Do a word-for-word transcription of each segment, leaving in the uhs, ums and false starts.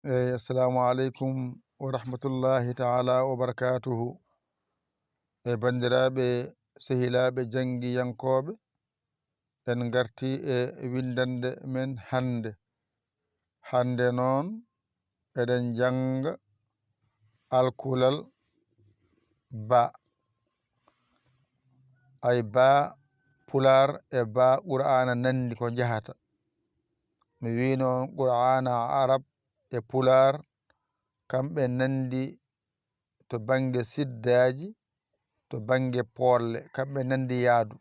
Eyi, assalamu aleykum wa rahmatullahi taala wa barakatuhu. E banndiraaɓe, sehilaaɓe janngiyankooɓe, en ngartii e winndannde men hannde. Hannde noon, eɗen njannga alkulal ba. Ay ba Pulaar e ba Qur'aana nanndi ko njahata. Mi wiino on Qur'aana Arab e Pulaar, kamɓe nanndi to bannge siddaaji, to bannge poolle, kamɓe nanndi yaadu.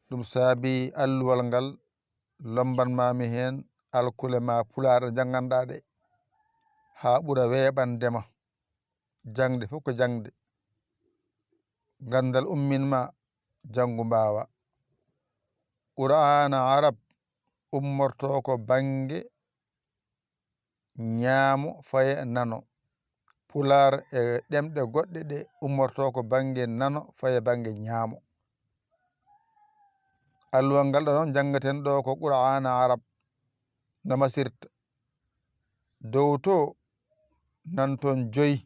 Ɗum saabi alluwal ngal lombanmaami heen alkule ma Pulaar ɗe njannganɗaa ɗe, haa ɓura weeɓande ma. Jaŋde fof ko jaŋde. Ganndal ummin ma, janngu mbaawa. Qur'aana Arab ummortoo ko bannge ñaamo faye nano. Pulaar e ɗemɗe goɗɗe ɗe ummortoo ko bannge nano faye bannge ñaamo. Alluwal ngal ɗo noon njanngaten ɗo ko Qur'aana Arab no masirta. Dow to nan toon joyi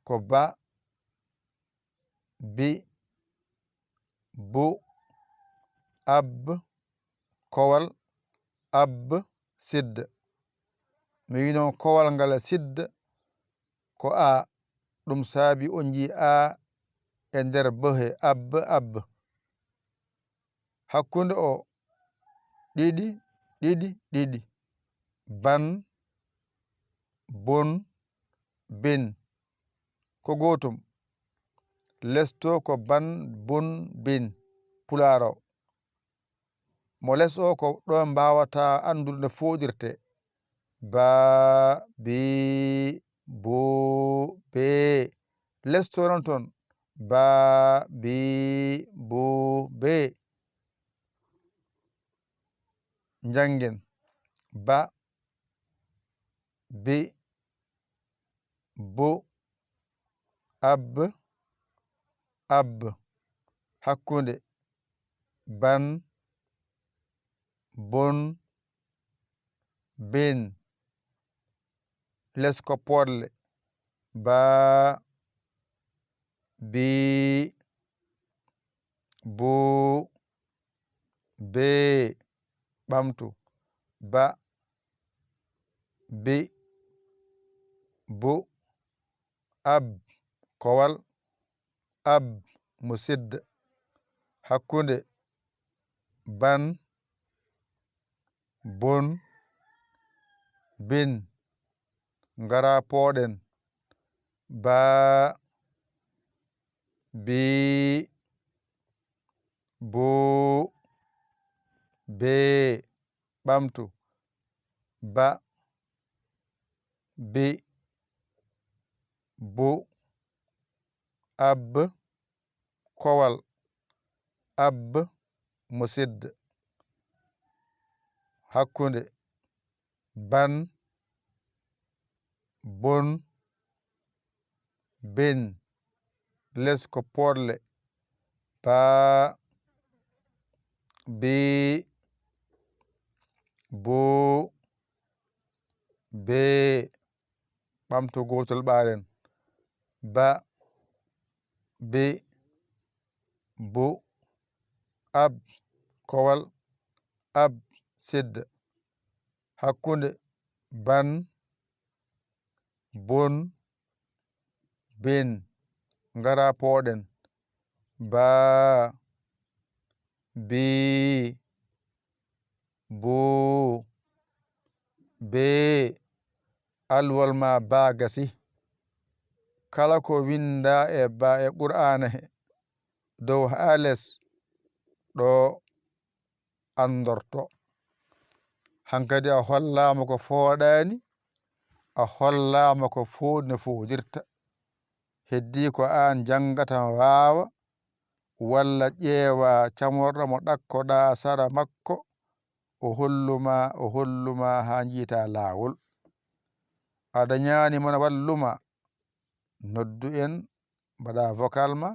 ko ba, bi, bu, ab, kowal, ab, sidda. Mi wiino kowal ngal sidda ko a, ɗum saabi o njii a e nder bohe ab, ab. Hakkunde o ɗiɗi, ɗiɗi, ɗiɗi. Ban, bun, bin. Ko gootum. Lesto ko ban, bun, bin. Pulaar o. Mo les o ko ɗo mbaawata anndude no fooɗirte. Ba, bi, bu, be. Lesto noon toon. Ba, bi, bu, be. Njanngen. Ba, bi, bu, ab, ab. Hakkunde. Ban, bun, bin. Les ko pooɗle. Ba, bi, bu, be. Ɓamtu. Ba, bi, bu, ab, kowal, ab, musidda. Hakkunde. Ban, bun, bin. Ngara pooɗen. Ba, bi, bu, be. Ɓamtu. Ba, bi, bu, ab, kowal, ab, musidda. Hakkunde. Ban, bun, bin. Les ko pooɗle. Ba, bi, bu, be. Ɓamtu gootol ɓaaren. Ba, bi, bu, ab, kowal, ab, sidda. Hakkunde. Ban, bun, bin. Ngara pooɗen. Ba, bi, bu, be. Alluwal ma ba gasi. Kala ko winnda e ba e Qur'aana he, dow haa les, ɗo anndorto. Hankadi a hollaama ko fooɗaani, a hollaama ko fooɗi no fooɗirta. Heddii ko aan janngata waawa, walla ƴeewa camorɗo mo ɗakkoɗaa sara makko, o holluma, o holluma haa njiita laawol. A dañaani mo na walluma, noddu en, mbaɗa vocal ma.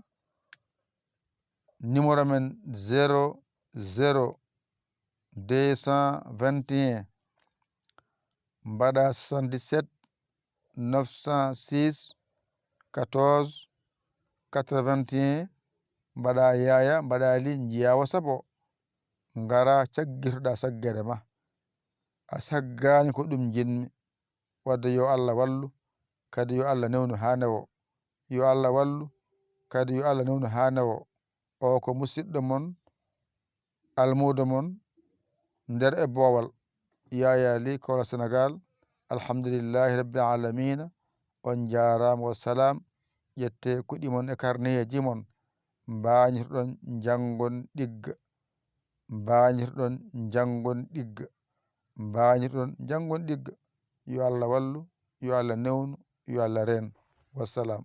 Numéro men zéro zéro deux cent vingt et un mbaɗa soixante-dix-sept neuf cent six quatorze quatre-vingt-un, mbaɗa Yaya, mbaɗa Li, njiya WhatsApp o, ngara caggitoɗa saggere ma. A saggani ko ɗum jinmi. Wadde yo Allah wallu, kadi yo Allah newnu haa newo. Yo Allah wallu, kadi yo Allah newnu haa newo. O ko musidɗo mon, almuudo mon, nder e boowal. Yaya Li, Koola Senegal. Alhamdulillahi Rabbil Alamina. On njaaraama, wa salaam. Ƴette kuɗi mon e karneyeeji mon. Mbaañitoɗon njanngon ɗigga. Mbaañitoɗon njanngon ɗigga. Mbaañitoɗon njanngon ɗigga. Yo Allah wallu, yo Allah newnu, yo Allah reen. Wa salaam.